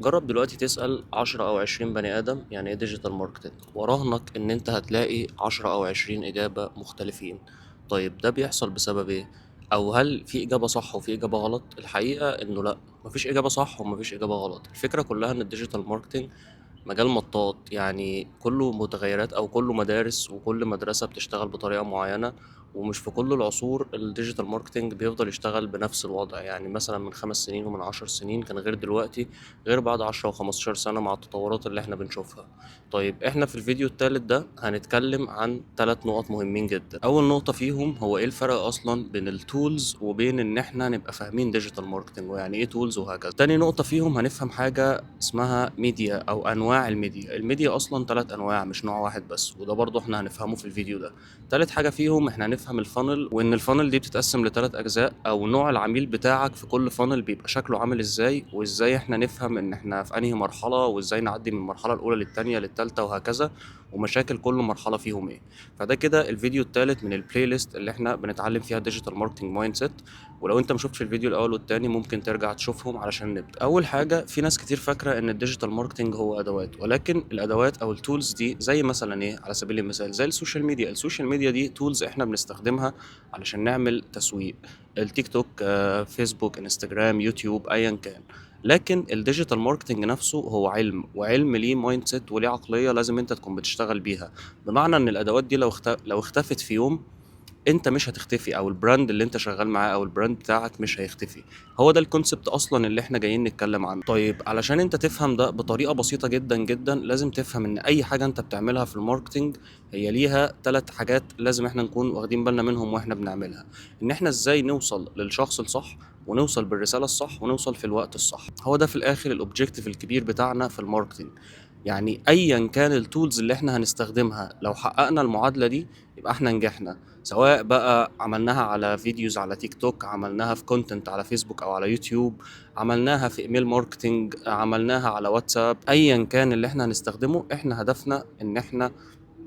جرب دلوقتي تسأل 10 أو 20 بني آدم يعني إيه digital marketing، وراهنك إن أنت هتلاقي 10 أو 20 إجابة مختلفين. طيب ده بيحصل بسبب إيه؟ أو هل في إجابة صح وفي إجابة غلط؟ الحقيقة إنه لأ، مفيش إجابة صح ومفيش إجابة غلط. الفكرة كلها إن ال digital marketing مجال مطاط، يعني كله متغيرات أو كله مدارس، وكل مدرسة بتشتغل بطريقة معينة، ومش في كل العصور ال digital marketing بيفضل يشتغل بنفس الوضع. يعني مثلا من 5 سنين ومن 10 سنين كان غير دلوقتي، غير بعد 10 وخمستاشر سنة مع التطورات اللي احنا بنشوفها. طيب احنا في الفيديو الثالث ده هنتكلم عن 3 نقط مهمين جدا. اول نقطة فيهم هو ايه الفرق اصلا بين ال tools وبين ان احنا نبقى فاهمين digital marketing، ويعني ايه tools وهكذا. تاني نقطة فيهم هنفهم حاجة اسمها ميديا او انواع الميديا. الميديا اصلا 3 انواع مش نوع واحد بس، وده برضو احنا هنفهمه في الفيديو ده. تالت حاجة فيهم احنا هنفهم ال funnel، وان ال funnel دي بتتقسم لتلات اجزاء، او نوع العميل بتاعك في كل funnel بيبقى شكله عامل ازاي، وازاي احنا نفهم ان احنا في انهي مرحلة، وازاي نعدي من المرحلة الاولى للتانية للتالتة وهكذا، ومشاكل كل مرحلة فيهم ايه. فده كده الفيديو التالت من ال playlist اللي احنا بنتعلم فيها digital marketing mindset. ولو انت ما شفتش الفيديو الاول والتاني ممكن ترجع تشوفهم علشان نبدا. اول حاجة، في ناس كتير فاكره ان ال digital marketing هو ادوات، ولكن الادوات او ال tools دي زي مثلا ايه، على سبيل المثال زي ال social media. ال social media دي tools احنا بنستخدمها علشان نعمل تسويق، التيك توك، فيسبوك، انستجرام، يوتيوب، ايا كان. لكن ال digital marketing نفسه هو علم، وعلم ليه mindset وليه عقلية لازم انت تكون بتشتغل بيها. بمعنى ان الادوات دي لو اختفت في يوم انت مش هتختفي، او ال brand اللي انت شغال معاه او ال brand بتاعك مش هيختفي. هو ده ال concept اصلا اللي احنا جايين نتكلم عنه. طيب علشان انت تفهم ده بطريقة بسيطة جدا جدا، لازم تفهم ان اي حاجة انت بتعملها في ال marketing هي ليها 3 حاجات لازم احنا نكون واخدين بالنا منهم واحنا بنعملها. ان احنا ازاي نوصل للشخص الصح، ونوصل بالرسالة الصح، ونوصل في الوقت الصح. هو ده في الاخر ال objective الكبير بتاعنا في ال marketing. يعني ايا كان ال tools اللي احنا هنستخدمها، لو حققنا المعادلة دي يبقى احنا نجحنا، سواء بقى عملناها على videos على تيك توك، عملناها في content على فيسبوك او على يوتيوب، عملناها في email marketing، عملناها على واتساب، ايا كان اللي احنا هنستخدمه، احنا هدفنا ان احنا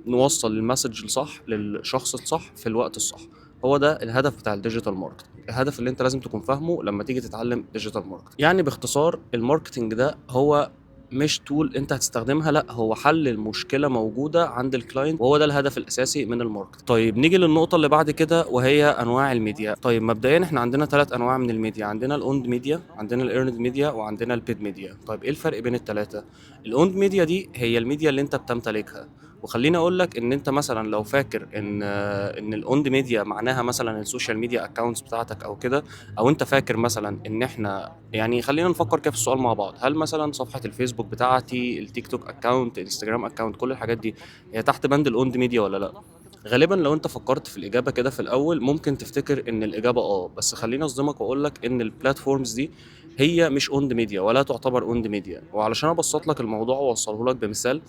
نوصل ال message الصح للشخص الصح في الوقت الصح. هو ده الهدف بتاع ال digital marketing، الهدف اللي انت لازم تكون فاهمه لما تيجي تتعلم digital marketing. يعني باختصار ال marketing ده هو مش tool انت هتستخدمها، لا هو حل المشكلة موجودة عند ال client، وهو ده الهدف الاساسي من ال marketing. طيب نيجي للنقطة اللي بعد كده وهي انواع الميديا. طيب مبدئيا احنا عندنا 3 انواع من الميديا، عندنا ال owned media، عندنا ال earned media، وعندنا ال paid media. طيب ايه الفرق بين الثلاثة؟ ال owned media دي هي الميديا اللي انت بتمتلكها، وخليني اقول لك ان انت مثلا لو فاكر ان ال owned media معناها مثلا ال social media accounts بتاعتك او كده، او انت فاكر مثلا ان احنا يعني خلينا نفكر كده في السؤال مع بعض، هل مثلا صفحة الفيسبوك بتاعتي، التيك توك account، انستجرام account، كل الحاجات دي هي تحت بند ال owned media ولا لا؟ غالبا لو انت فكرت في الاجابة كده في الاول ممكن تفتكر ان الاجابة بس خليني اصدمك واقول لك ان ال platforms دي هي مش owned media ولا تعتبر owned media. وعلشان ابسط لك الموضوع واوصله لك بمثال،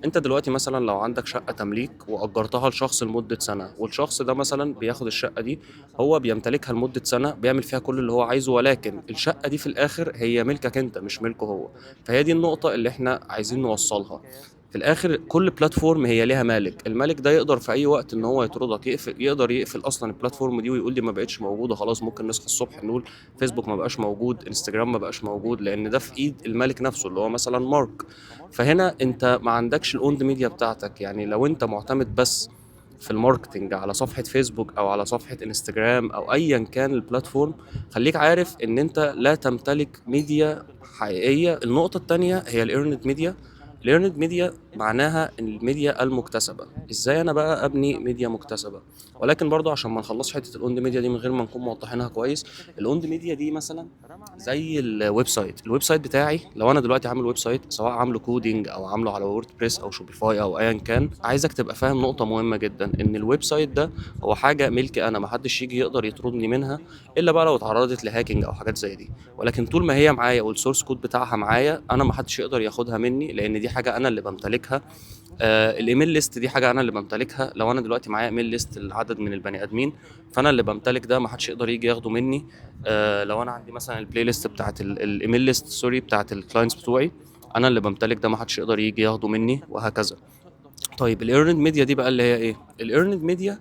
انت دلوقتي مثلا لو عندك شقه تمليك واجرتها لشخص لمدة سنة، والشخص ده مثلا بياخد الشقة دي هو بيمتلكها لمدة سنة، بيعمل فيها كل اللي هو عايزه، ولكن الشقة دي في الاخر هي ملكك انت مش ملكه هو. فهي دي النقطة اللي احنا عايزين نوصلها. في الاخر كل platform هي ليها مالك، المالك ده يقدر في اي وقت ان هو يطردك، يقدر يقفل اصلا ال platform دي ويقول دي ما بقتش موجودة خلاص. ممكن نصحى الصبح نقول فيسبوك ما بقاش موجود، انستجرام ما بقاش موجود، لان ده في ايد المالك نفسه اللي هو مثلا مارك. فهنا انت ما عندكش ال owned media بتاعتك. يعني لو انت معتمد بس في ال marketing على صفحة فيسبوك او على صفحة انستجرام او ايا كان ال platform، خليك عارف ان انت لا تمتلك ميديا حقيقية. النقطة التانية هي ال earned media. ال earned media معناها الميديا المكتسبة. ازاي انا بقى ابني ميديا مكتسبة؟ ولكن برضو عشان ما نخلصش حتة ال owned media دي من غير ما نكون موضحينها كويس، ال owned media دي مثلا زي ال website. ال website بتاعي لو انا دلوقتي عامل website، سواء عامله coding او عامله على WordPress او Shopify او ايا كان، عايزك تبقى فاهم نقطة مهمة جدا، ان ال website ده هو حاجة ملكي انا، ما حدش يجي يقدر يطردني منها الا بقى لو اتعرضت ل hacking او حاجات زي دي. ولكن طول ما هي معايا وال source code بتاعها معايا انا، ما حدش يقدر ياخدها مني، لان دي حاجة انا اللي بمتلكها. ال email list دي حاجة انا اللي بمتلكها. لو انا دلوقتي معايا email list لعدد من البني ادمين، فانا اللي بمتلك ده، ما حدش يقدر يجي ياخده مني. لو انا عندي مثلا ال playlist بتاعت ال email list، sorry، بتاعت ال clients بتوعي، انا اللي بمتلك ده، ما حدش يقدر يجي ياخده مني، وهكذا. طيب ال earned media دي بقى اللي هي ايه؟ ال earned media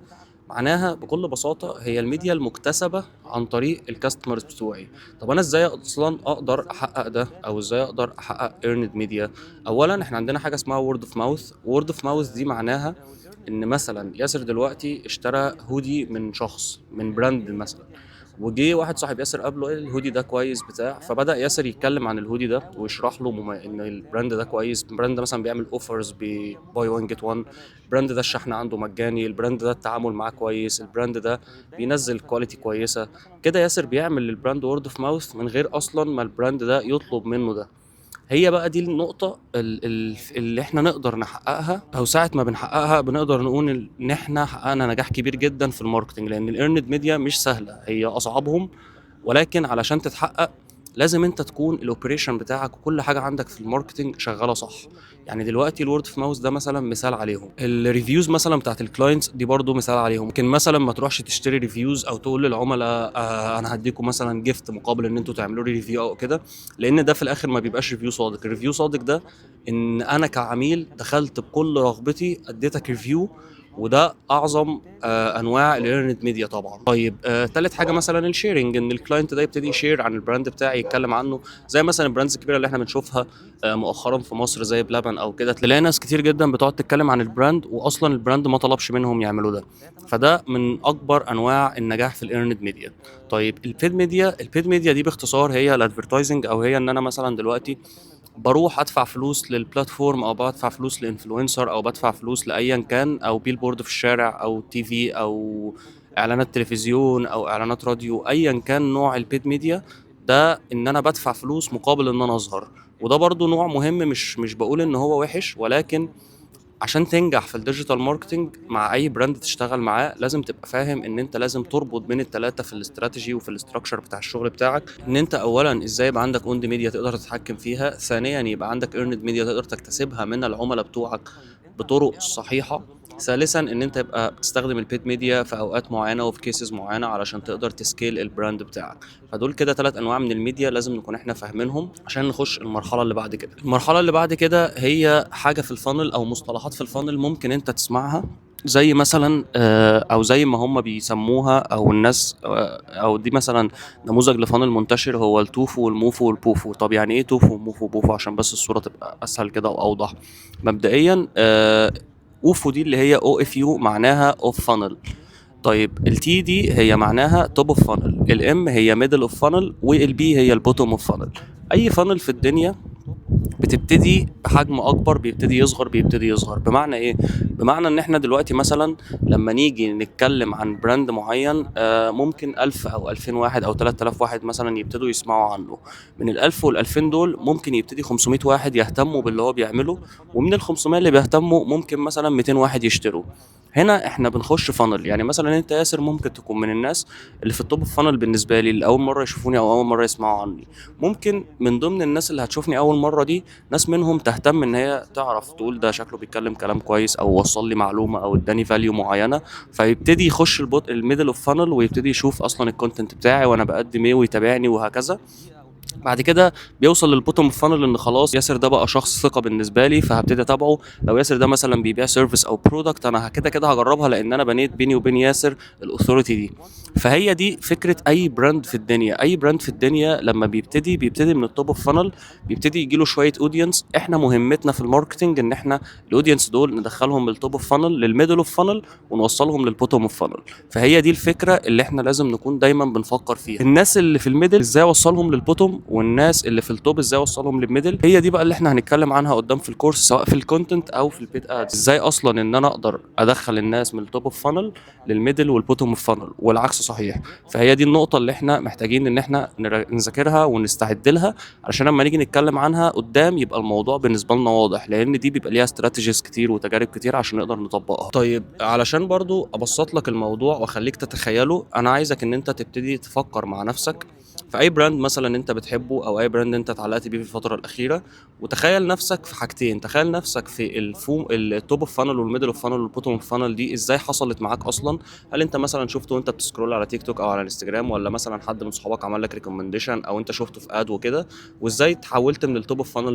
معناها بكل بساطة هي الميديا المكتسبة عن طريق ال customers بتوعي. طب انا ازاي اصلا اقدر احقق ده، او ازاي اقدر احقق earned media؟ اولا احنا عندنا حاجة اسمها word of mouth. word of mouth دي معناها ان مثلا ياسر دلوقتي اشترى هودي من شخص، من brand مثلا، وجي واحد صاحب ياسر قابله ايه الهودي ده كويس بتاع، فبدا ياسر يتكلم عن الهودي ده ويشرح له ان ال brand ده كويس، ال brand ده مثلا بيعمل offers buy 1 get 1، ال brand ده الشحن عنده مجاني، ال brand ده التعامل معاه كويس، ال brand ده بينزل quality كويسة. كده ياسر بيعمل لل brand word of mouth من غير اصلا ما ال brand ده يطلب منه ده. هي بقى دي النقطة اللي احنا نقدر نحققها، او ساعة ما بنحققها بنقدر نقول ان احنا حققنا نجاح كبير جدا في ال marketing، لان ال earned media مش سهلة، هي اصعبهم، ولكن علشان تتحقق لازم انت تكون ال operation بتاعك وكل حاجة عندك في ال marketing شغالة صح. يعني دلوقتي ال word of mouth ده مثلا مثال عليهم، ال reviews مثلا بتاعت ال clients دي برضو مثال عليهم. ممكن مثلا ما تروحش تشتري reviews او تقول للعملاء انا هديكم مثلا gift مقابل ان انتوا تعملوا لي review او كده، لان ده في الاخر ما بيبقاش review صادق. ال review صادق ده ان انا كعميل دخلت بكل رغبتي اديتك review، وده اعظم انواع ال earned media طبعا. طيب تالت حاجة مثلا ال sharing، ان ال client ده يبتدي ي share عن ال brand بتاعي، يتكلم عنه، زي مثلا ال brands الكبيرة اللي احنا بنشوفها مؤخرا في مصر زي بلبن او كده، تلاقي ناس كتير جدا بتقعد تتكلم عن ال brand واصلا ال brand ما طلبش منهم يعملوا ده. فده من اكبر انواع النجاح في ال earned media. طيب ال paid media، ال paid media دي باختصار هي ال advertising، او هي ان انا مثلا دلوقتي بروح ادفع فلوس لل platform، او بدفع فلوس ل influencer، او بدفع فلوس لايا كان، او billboard في الشارع، او TV، او اعلانات تلفزيون، او اعلانات راديو، ايا كان نوع ال paid media ده، ان انا بدفع فلوس مقابل ان انا اظهر. وده برضو نوع مهم، مش بقول ان هو وحش، ولكن عشان تنجح في ال digital marketing مع اي brand تشتغل معاه لازم تبقى فاهم ان انت لازم تربط بين الثلاثة في الاستراتيجي وفي ال structure بتاع الشغل بتاعك. ان انت اولا ازاي يبقى عندك owned media تقدر تتحكم فيها، ثانيا يبقى عندك earned media تقدر تكتسبها من العملاء بتوعك بطرق صحيحه، ثالثا ان انت يبقى بتستخدم ال paid media في اوقات معينة وفي cases معينة علشان تقدر ت scale ال brand بتاعك. فدول كده ثلاث انواع من الميديا لازم نكون احنا فاهمينهم عشان نخش المرحلة اللي بعد كده. المرحلة اللي بعد كده هي حاجة في ال funnel او مصطلحات في ال funnel ممكن انت تسمعها، زي مثلا او زي ما هم بيسموها او الناس، او دي مثلا نموذج ل funnel منتشر هو ال TOFU وال MOFU وال BOFU. طب يعني ايه TOFU و MOFU و BOFU؟ عشان بس الصورة تبقى اسهل كده واوضح. مبدئيا OFU دي اللي هي OFU معناها off funnel. طيب ال T دي هي معناها top of funnel، ال M هي middle of funnel، وال B هي ال bottom of funnel. اي funnel في الدنيا بتبتدي بحجم اكبر، بيبتدي يصغر، بيبتدي يصغر. بمعنى ايه؟ بمعنى ان احنا دلوقتي مثلا لما نيجي نتكلم عن brand معين، ممكن 1000 او 2000 واحد او 3000 واحد مثلا يبتدوا يسمعوا عنه. من ال1000 وال2000 دول ممكن يبتدي 500 واحد يهتموا باللي هو بيعمله، ومن ال500 اللي بيهتموا ممكن مثلا 200 واحد يشتروا. هنا احنا بنخش funnel. يعني مثلا انت ياسر ممكن تكون من الناس اللي في ال top funnel بالنسبة لي، اللي اول مرة يشوفوني او اول مرة يسمعوا عني. ممكن من ضمن الناس اللي هتشوفني اول مرة دي ناس منهم تهتم ان هي تعرف، تقول ده شكله بيتكلم كلام كويس، او وصل لي معلومة، او اداني value معينة، فيبتدي يخش ال middle of funnel ويبتدي يشوف اصلا ال content بتاعي وانا بقدم ايه ويتابعني وهكذا. بعد كده بيوصل لل bottom funnel ان خلاص ياسر ده بقى شخص ثقة بالنسبة لي، فهبتدي اتابعه. لو ياسر ده مثلا بيبيع service او product انا كده كده هجربها، لان انا بنيت بيني وبين ياسر ال authority دي. فهي دي فكرة اي brand في الدنيا. اي brand في الدنيا لما بيبتدي من ال top of funnel، بيبتدي يجي له شوية audience. احنا مهمتنا في ال marketing ان احنا ال audience دول ندخلهم من ال top of funnel لل middle of funnel ونوصلهم لل bottom of funnel. فهي دي الفكرة اللي احنا لازم نكون دايما بنفكر فيها. الناس اللي في ال middle ازاي اوصلهم لل bottom، والناس اللي في ال top ازاي اوصلهم لل middle. هي دي بقى اللي احنا هنتكلم عنها قدام في الكورس، سواء في ال content او في ال paid ads. ازاي اصلا ان انا اقدر ادخل الناس من ال top of funnel لل middle وال bottom of funnel والعكس صحيح. فهي دي النقطة اللي احنا محتاجين ان احنا نذاكرها ونستعد لها، علشان لما نيجي نتكلم عنها قدام يبقى الموضوع بالنسبة لنا واضح، لان دي بيبقى ليها strategies كتير وتجارب كتير عشان نقدر نطبقها. طيب علشان برضو ابسط لك الموضوع واخليك تتخيله، انا عايزك ان انت تبتدي تفكر مع نفسك. في اي brand مثلا انت بتحبه او اي brand انت اتعلقت بيه في الفترة الاخيره، وتخيل نفسك في حاجتين. تخيل نفسك في ال top of funnel وال middle of funnel وال bottom of funnel، دي ازاي حصلت معاك اصلا؟ هل انت مثلا شفته وانت بت scroll على تيك توك او على انستجرام، ولا مثلا حد من صحابك عمل لك recommendation، او انت شفته في ad وكده؟ وازاي تحولت من ال top of funnel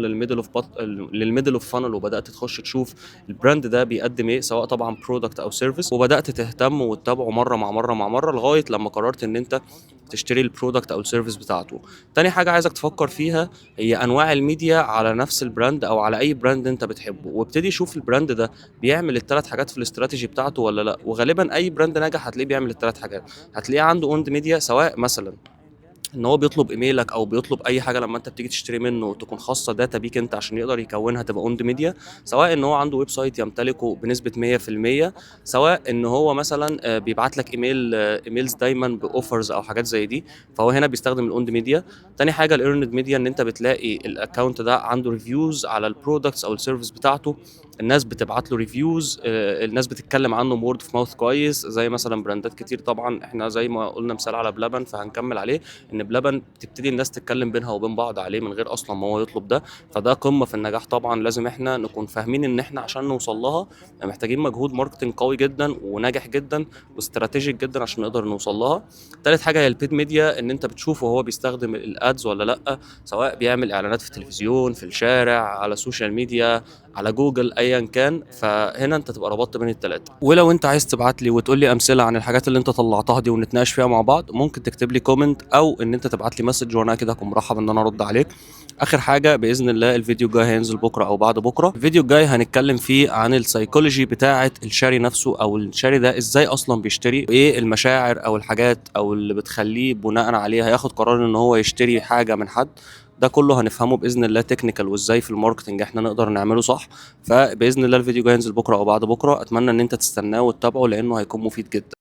لل middle of funnel، وبدات تخش تشوف ال brand ده بيقدم ايه، سواء طبعا product او service، وبدات تهتم وتتابعه مرة مع مرة مع مرة لغاية لما قررت ان انت تشتري ال product او ال service بتاعته. تاني حاجة عايزك تفكر فيها هي انواع الميديا على نفس ال brand او على اي brand انت بتحبه، وابتدي شوف ال brand ده بيعمل الثلاث حاجات في الاستراتيجي بتاعته ولا لا. وغالبا اي brand ناجح هتلاقيه بيعمل الثلاث حاجات. هتلاقيه عنده owned media، سواء مثلا ان هو بيطلب ايميلك او بيطلب اي حاجة لما انت بتيجي تشتري منه تكون خاصة data بيك انت عشان يقدر يكونها تبقى owned media، سواء ان هو عنده website يمتلكه بنسبة 100%، سواء ان هو مثلا بيبعت لك emails دايما ب offers او حاجات زي دي، فهو هنا بيستخدم ال owned media. تاني حاجة ال earned media، ان انت بتلاقي ال account ده عنده reviews على ال products او ال service بتاعته، الناس بتبعت له reviews، الناس بتتكلم عنه word of mouth كويس، زي مثلا brandات كتير. طبعا احنا زي ما قلنا مثال على بلبن فهنكمل عليه، ان بلبن بتبتدي الناس تتكلم بينها وبين بعض عليه من غير اصلا ما هو يطلب ده، فده قمة في النجاح. طبعا لازم احنا نكون فاهمين ان احنا عشان نوصل لها محتاجين مجهود marketing قوي جدا وناجح جدا و strategic جدا عشان نقدر نوصل لها. تالت حاجة هي ال paid media، ان انت بتشوفه هو بيستخدم ال ads ولا لا، سواء بيعمل اعلانات في التلفزيون، في الشارع، على ال social media، على جوجل، ايا كان. فهنا انت تبقى ربطت بين الثلاثة. ولو انت عايز تبعت لي وتقول لي امثلة عن الحاجات اللي انت طلعتها دي ونتناقش فيها مع بعض، ممكن تكتب لي comment او ان انت تبعت لي message، وانا كده هكون مرحب ان انا ارد عليك. اخر حاجة، باذن الله الفيديو الجاي هينزل بكره او بعد بكره. الفيديو الجاي هنتكلم فيه عن ال psychology بتاعه الشاري نفسه، او الشاري ده ازاي اصلا بيشتري، وايه المشاعر او الحاجات او اللي بتخليه بناء عليها ياخد قرار ان هو يشتري حاجة من حد. ده كله هنفهمه باذن الله technical، وازاي في ال marketing احنا نقدر نعمله صح. فباذن الله الفيديو جاي ينزل بكره او بعد بكره، اتمنى ان انت تستناه وتتابعه لانه هيكون مفيد جدا.